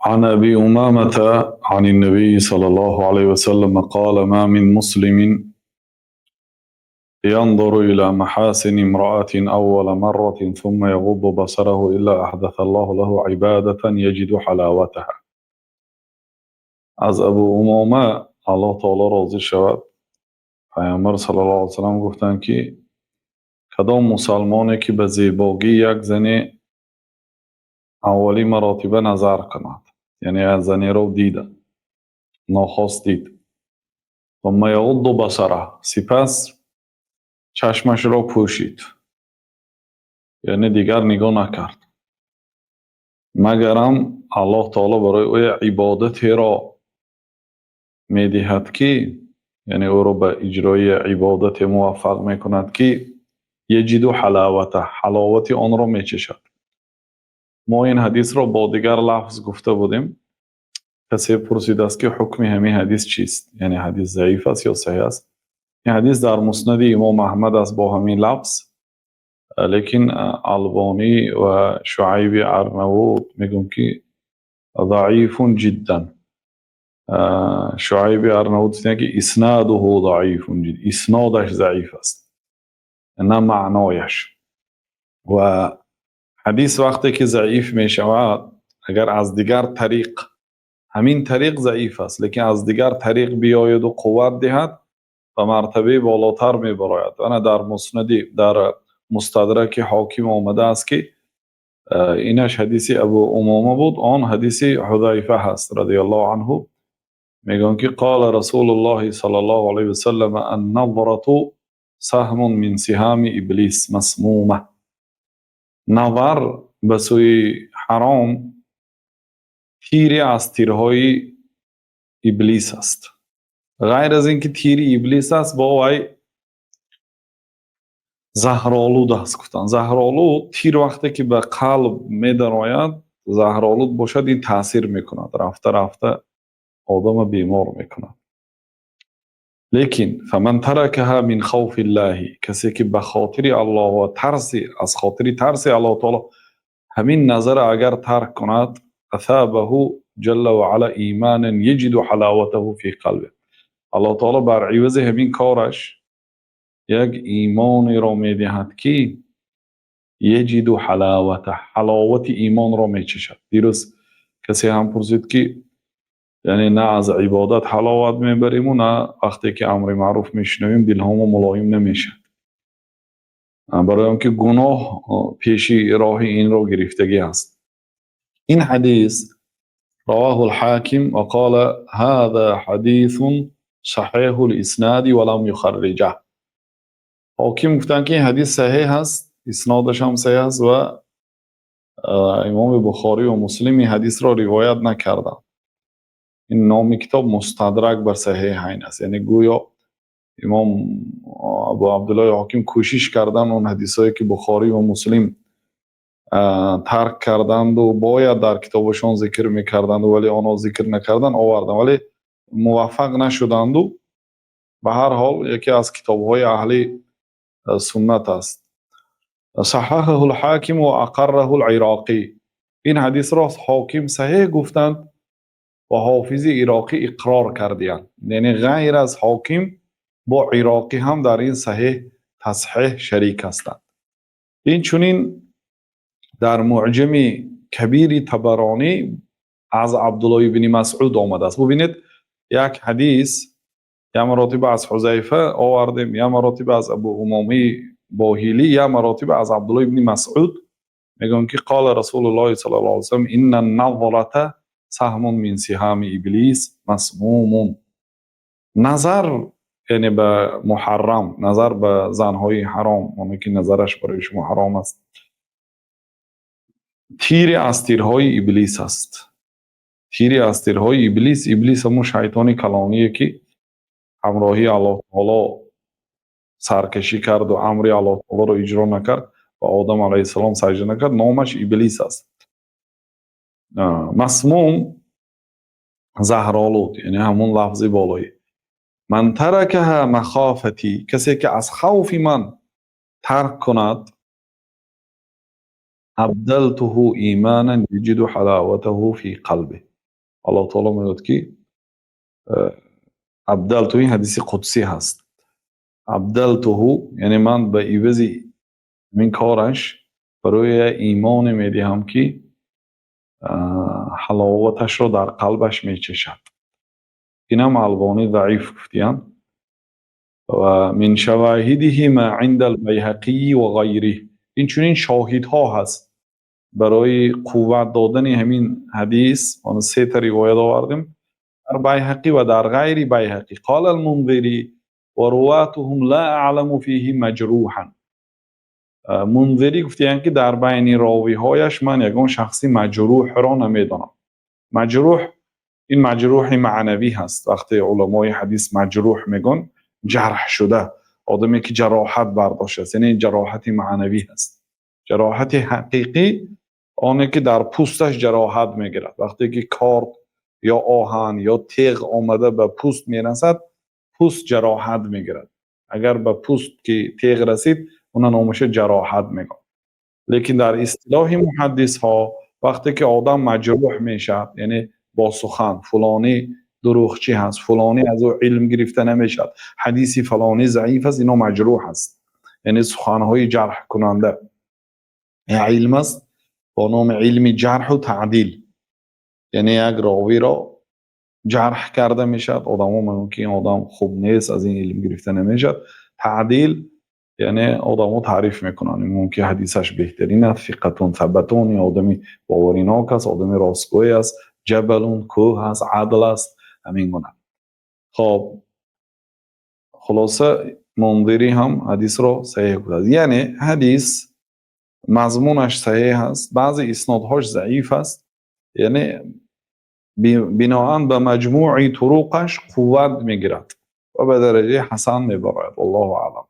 عن أبي أمامة عن النبي صلى الله عليه وسلم قال: ما من مسلم ينظر إلى محاسن امرأة أول مرة ثم يغض بصره إلا أحدث الله له عبادة يجد حلاوتها. Аз Абу Умома, Аллоҳ таоло розӣ шавад, Пайғамбар саллаллоҳу алайҳи васаллам гуфтанд, ки кадом мусалмоне, ки ба зебогии як зане аввалин маротиба назар кунад, яъне як занеро дида, нохост дид, ثم يغض بصره, сипас чашмашро пӯшид, яъне дигар нигоҳ накард, магарам Аллоҳ таоло барои ӯ ибодатеро медиҳад, ки яъне ӯро ба иҷрои ибодате муваффақ мекунад, ки يجد حلاوته, ҳаловати онро мечашад. Мо ин ҳадисро бо дигар лафз гуфта будем. Касе пурсидааст, ки ҳукми ҳамин ҳадис чист, яъне ҳадис заиф аст ё саҳеҳ аст. Ин ҳадис дар Муснади Имом Аҳмад аст бо ҳамин лафз, лекин Албонӣ ва Шуайби Арнаут мегӯянд, ки ضعيف جدا. Шуайби Арнаут гуфтанд, ки إسناده ضعيف جدا, иснодаш заиф аст, на маънояш. Ва ҳадис вақте ки заиф мешавад, агар аз дигар тариқ, ҳамин тариқ заиф аст, лекин аз дигар тариқ биёяду қувват диҳад, ба мартабаи болотар мебарояд. Ана дар Муснади, дар Мустадраки Ҳоким омадааст, ки инаш ҳадиси Абу Умома буд, он ҳадиси Ҳудайфа ҳаст رضي الله عنه. Мегӯянд, ки قال رسول الله صلى الله عليه وسلم: النظرة سهم من سهام إبليس مسمومة. Назар ба сӯи ҳаром тире аз тирҳои Иблис аст. Ғайр аз ин ки тири Иблис аст, бо вай заҳролуд аст, гуфтанд. Заҳролуд тир вақте ки ба қалб медарояд, заҳролуд бошад, ин таъсир мекунад, рафта рафта одама бемор мекунад. Лекин فمن تركها من خوف الله, касе ки ба хотири Аллоҳ ва тарси, аз хотири тарси Аллоҳ таоло ҳамин назара агар тарк кунад, أثابه جل وعلا إيمانا يجد حلاوته في قلبه, Аллоҳ таоло бар ивази ҳамин кораш як имонеро медиҳад, ки يجد حلاوته, ҳаловати имонро мечашад. Дирӯз касе ҳам пурсид, ки яъне на аз ибодат ҳаловат мебариму, на вақте ки амри маъруф мешунавем, дилҳомо мулоим намешавад, барои он ки гуноҳ пеши роҳи инро гирифтагӣ аст. Ин ҳадис رواه الحاكم وقال هذا حديث صحيح الإسناد ولم يخرجه. Ҳоким гуфтанд, ки ин ҳадис саҳеҳ аст, иснодаш ҳам саҳеҳ аст ва Имоми Бухорӣ ва Муслим ин ҳадисро ривоят накарданд. Ин номи китоб Мустадрак бар Саҳиҳайн аст, яъне гӯё Имом Абу Абдуллоҳи Ҳоким кӯшиш карданд, он ҳадисҳое ки Бухорӣ ва Муслим тарк карданду бояд дар китобашон зикр мекарданду, вале онҳо зикр накарданд, оварданд, вале муваффақ нашуданду. Ба ҳар ҳол, яке аз китобҳои аҳли суннат аст. صححه الحاكم وأقره العراقي. Ин ҳадисро Ҳоким саҳеҳ гуфтанд ва ҳофизи Ироқӣ иқрор кардиянд, яъне ғайр аз Ҳоким бо Ироқӣ ҳам дар ин саҳеҳ, тасҳеҳ шарик ҳастанд. Инчунин дар Муъҷами Кабири Табаронӣ аз Абдуллоҳ ибни Масъуд омадааст. Бубинед, як ҳадис як маротиба аз Ҳузайфа овардем, як маротиба аз Абу Умомаи Боҳилӣ, як маротиба аз Абдуллоҳ ибни Масъуд. Мегӯянд, ки قال رسول الله صلى الله عليه وسلم: إن النظرة سهم من سهام إبليس مسموم. Назар, яъне ба муҳаррам, назар ба занҳои ҳаром, оне ки назараш барои шумо ҳаром аст, тире аз тирҳои Иблис аст, тире аз тирҳои Иблис. Иблис ҳамун шайтони калоние, ки ҳамроҳии Аллоҳ таоло саркашӣ карду амри Аллоҳ таолоро иҷро накард ва Одам алайҳиссалом саҷда накард, номаш Иблис аст. مسموم, заҳролуд, яъне ҳамун лафзи болоӣ. من تركها مخافتي, касе ки аз хавфи ман тарк кунад, أبدلته إيمانا يجد حلاوته في قلبه. Аллоҳ таоло мегӯяд, ки أبدلته, ин ҳадиси қудсӣ ҳаст, أبدلته, яъне ман ба ивази ин кораш барои имоне медиҳам, ки ҳаловаташро дар қалбаш мечашад. Инам Албонӣ заиф гуфтиянд. ومن شواهده ما عند البيهقي وغيره. Инчунин шоҳидҳо ҳаст барои қувват додани ҳамин ҳадис. Он сета ривоят овардем дар Байҳақӣ ва дар ғайри Байҳақӣ. قال المنذري ورواتهم لا أعلم فيهم مجروحا. Мунзирӣ гуфтиянд, ки дар байни ровиҳояш ман ягон шахси маҷрӯҳро намедонам. Маҷрӯҳ, ин маҷрӯҳи маънавӣ ҳаст. Вақте уламои ҳадис маҷрӯҳ мегӯн, ҷарҳ шуда, одаме ки ҷароҳат бардоштааст, яъне ҷароҳати маънавӣ ҳаст. Ҷароҳати ҳақиқӣ оне ки дар пӯсташ ҷароҳат мегирад. Вақте ки корд ё оҳан ё теғ омада ба пӯст мерасад, пӯст ҷароҳат мегирад. Агар ба пӯст ки теғ расид, уна номаша ҷароҳат мегӯяд. Лекин дар истилоҳи муҳаддисҳо, вақте ки одам маҷрӯҳ мешавад, яъне бо сухан, фулонӣ дурӯғчӣ ҳаст, фулонӣ аз ӯ илм гирифта намешавад, ҳадиси фалонӣ заиф аст, ино маҷрӯҳ аст, яъне суханҳои ҷарҳкунанда. Илм аст бо номи илми ҷарҳу таъдил, яъне як ровиро ҷарҳ карда мешавад, одамо мегӯянд, ки ин одам хуб нест, аз ин илм гирифта намешавад. Таъдил, яъне одамо таъриф мекунанд, мумкин ҳадисаш беҳтарин аст, ثقة ثبت, одами боваринок аст, одами ростгӯй аст, جبل, кӯҳ аст, адл аст, ҳамин гуна. Хоб, хулоса, Мунзирӣ ҳам ҳадисро саҳеҳ гуфтааст, яъне ҳадис мазмунаш саҳеҳ аст, баъзе иснодҳош заиф аст, яъне биноан ба маҷмӯи туруқаш қувват мегирад ва ба дараҷаи ҳасан мебарояд. Аллоҳу аълам.